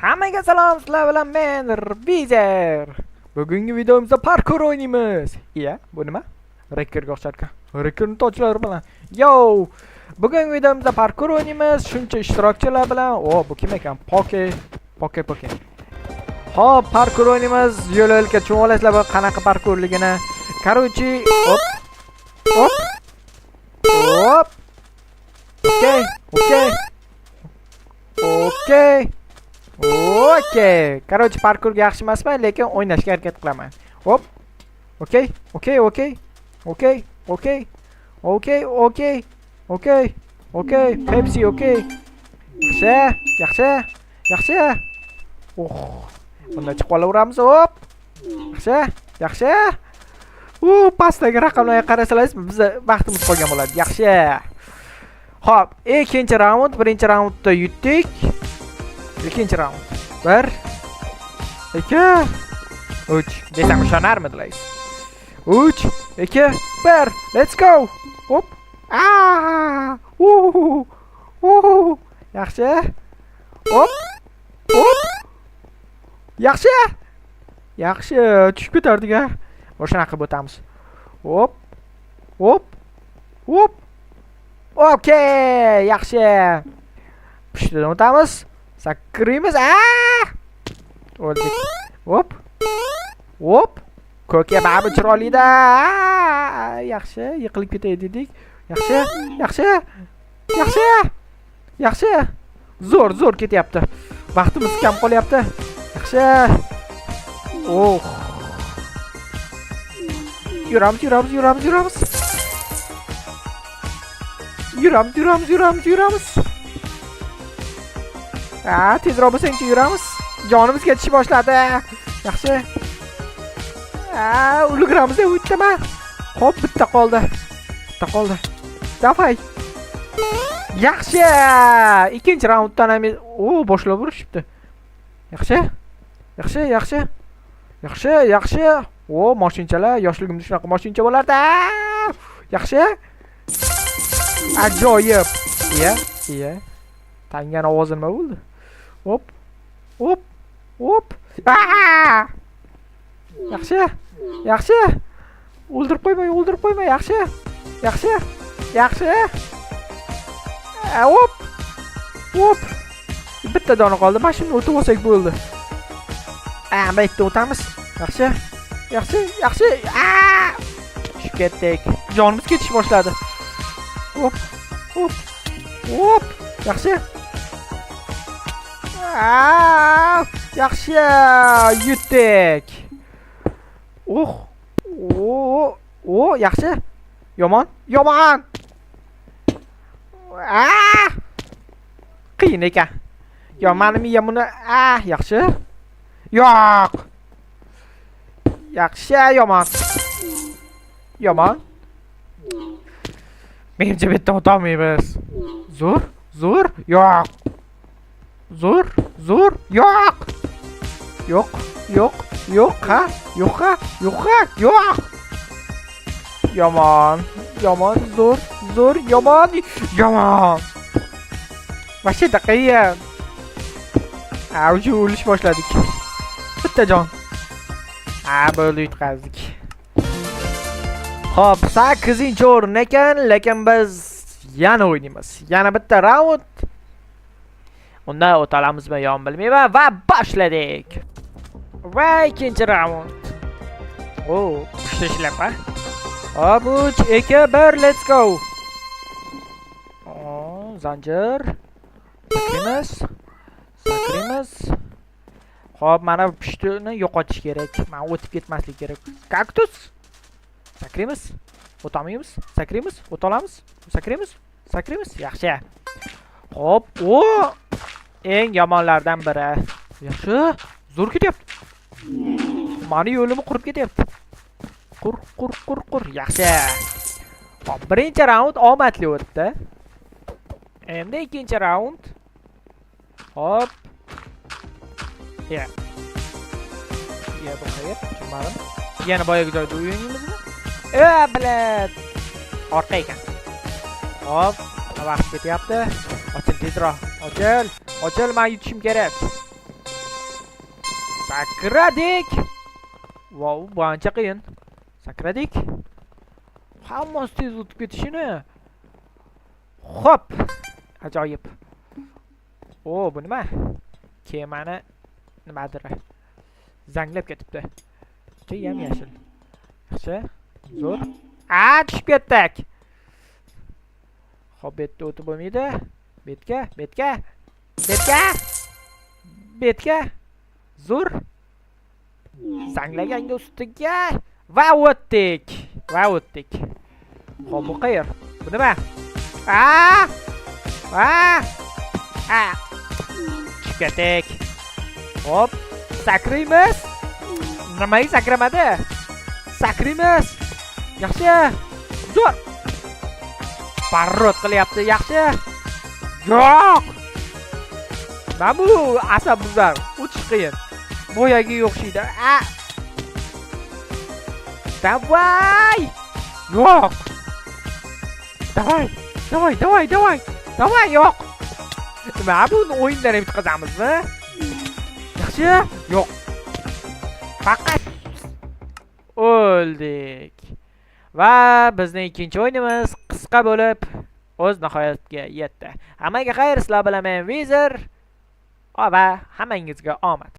Hammaga salom, sizlar bilan men Vizer. Bugungi videomizda parkour o'ynaymiz. Iya, bu nima? Rekkerga o'xshar ekan. Rekkerni tochlari bilan. Yo! Bugungi videomizda parkour o'ynaymiz. Shuncha ishtirokchilar bilan. O, bu kim ekan? Poke, Poke, Poke. Hop, parkour o'ynaymiz. Yo'l yo'lga tushunib olasizlar bu qanaqa parkourligini. Короче, hop. Hop. Hop. Okey, okey. Okey. Okey. Короче, parkurga yaxshi emasman, lekin o'ynashga harakat qilaman. Hop. Okey, okey, okey. Okey, okey. Okey, okey. Okey. Okey, Pepsi, okey. Yaxshi, yaxshi. Yaxshi. Oh. Bundan chiqib olaveramiz. Hop. Yaxshi, yaxshi. U pastdagi raqamlarga qarasangiz, biza vaqtimiz qolgan bo'ladi. Yaxshi. Xo'p, ikkinchi raund, birinchi raundda yutdik. Ikkinchi raund. 1 2 3 desam ishonarmidilar? 3 2 1 Let's go. Hop. Ah! Uh! Uh! Yaxshi. Hop. Hop. Yaxshi. Yaxshi, tushib ketardik a. Shunaqa qilib o'tamiz. Hop. Hop. Hop. Okey, yaxshi. Pushtidan o'tamiz. Sakraymiz. Ah! O'ldik. Hop. Hop. Ko'kka baribir chiroylida. Yaxshi, yiqilib ketay dedik. Yaxshi, yaxshi. Yaxshi. Yaxshi. Zo'r, zo'r ketyapti. Vaqtimiz kam qolyapti. Yaxshi. Oh. Yuramiz, yuramiz, yuramiz, yuramiz. Yuramiz, yuramiz, yuramiz, yuramiz. Ha, tezroq bo'lsangchi, yuramiz. Jonimiz ketishni boshladi. Yaxshi. Ha, ulguramiz deb o'ylaman. Xo'p, bitta qoldi. Bitta qoldi. Давай. Yaxshi. Ikkinchi raunddan ham o boshlab urishibdi. Yaxshi. Yaxshi, yaxshi. Yaxshi, yaxshi. O, moshinchalar, yoshligimda shunaqa moshincha bo'lardi. Yaxshi. Ajoyib. Iya, iya. Tangan ovozi nima bo'ldi? Hop. Hop. Hop. Aa! Yaxshi. Yaxshi. O'ldirib qo'ymang, o'ldirib qo'ymang. Yaxshi. Yaxshi. Yaxshi. Hop. Hop. Bitta dona qoldi. Mana shuni o'tib olsak bo'ldi. A, bu yerda o'tamiz. Yaxshi. Yaxshi, yaxshi. A! Tushib ketdik. Jonimiz ketish boshladi. Hop. Hop. Hop. Yaxshi. Aa, yaxshi. Yutdik. Oh. O, o, yaxshi. Yomon. Yomon. Aa! Qiyin ekan. Yo, mani miyam buni ah, yaxshi. Yo'q. Yaxshi, yomon. Yomon. Menimcha bu yerdan o'tolmaymiz. Zo'r, zo'r, yo'q. Zo'r, zo'r, yo'q. Yo'q, yo'q, yo'q, ha, yo'q, ha, yo'q, ha, yo'q. Yomon, yomon, zo'r, zo'r, yomon, yomon. Вообще qiyin. Ha, уже o'lish boshladik. Bitta jon. Ha, bo'ldi, yutqazdik. Xo'p, 8-o'rin ekan, lekin biz yana o'ynaymiz. Yana bitta raund. Unda o'ta olamizmi yo'qmi bilmayman va boshladik. Va ikkinchi raund. O, pushti shlyapa. Hop, 3 2 1 let's go. O, zanjir. Sakraymiz. Sakraymiz. Xo'p, mana bu pushtini yo'qotish kerak. Mana o'tib ketmaslik kerak. Kaktus. Sakraymiz. O'tolmaymiz. Sakraymiz. O'ta olamiz. Sakraymiz. Sakraymiz. Yaxshi. Xo'p, o eng yomonlardan biri. Yaxshi. Zo'r ketyapti. Mani yo'limni qurib ketyapti. Qur, qur, qur, qur. Yaxshi. Xo'p, birinchi raund omadli o'tdi. Endi ikkinchi raund. Hop. Ya. Ya, bu qayer? Tushunmadim. Yana boyagi joyda o'ynaymizmi? E, блядь. Orqa ekan. Hop, vaqt ketyapti. Ochil tezroq. Ochil. Ochil, men yutishim kerak. Sakradik. Vau, bu ancha qiyin. Sakradik. Hammasi tez o'tib ketishini. Xo'p. Ajoyib. O, bu nima? Kemani nimadir? Zanglab ketibdi. Yam yashil. Yaxshi. Zo'r. A, tushib ketdik. Xo'p, bu yerda o'tib bo'lmaydi. Betga, betga. Betga. Betga. Zo'r. Zanglaganga ustiga va o'tdik. Va o'tdik. Xo'p, bu qayer? Bu nima? A! A! A! Tushib ketdik. Hop, sakraymiz. Nimaga sakramadi? Sakraymiz. Yaxshi. Zo'r. Parrot qilyapti, yaxshi. Yo'q. Mana bu asab buzar. O'tish qiyin. Boyagiga o'xshaydi. A! Давай! Yo'q. Давай, давай, давай, давай. Давай, yo'q. Nima bu, o'yindan ham yutqazamizmi? Yaxshi. Yo'q. Faqat o'ldik. Va bizning ikkinchi o'yinimiz qisqa bo'lib o'z nihoyatiga yetdi. Hammaga xayr, sizlar bilan men Vizer va hammangizga omad.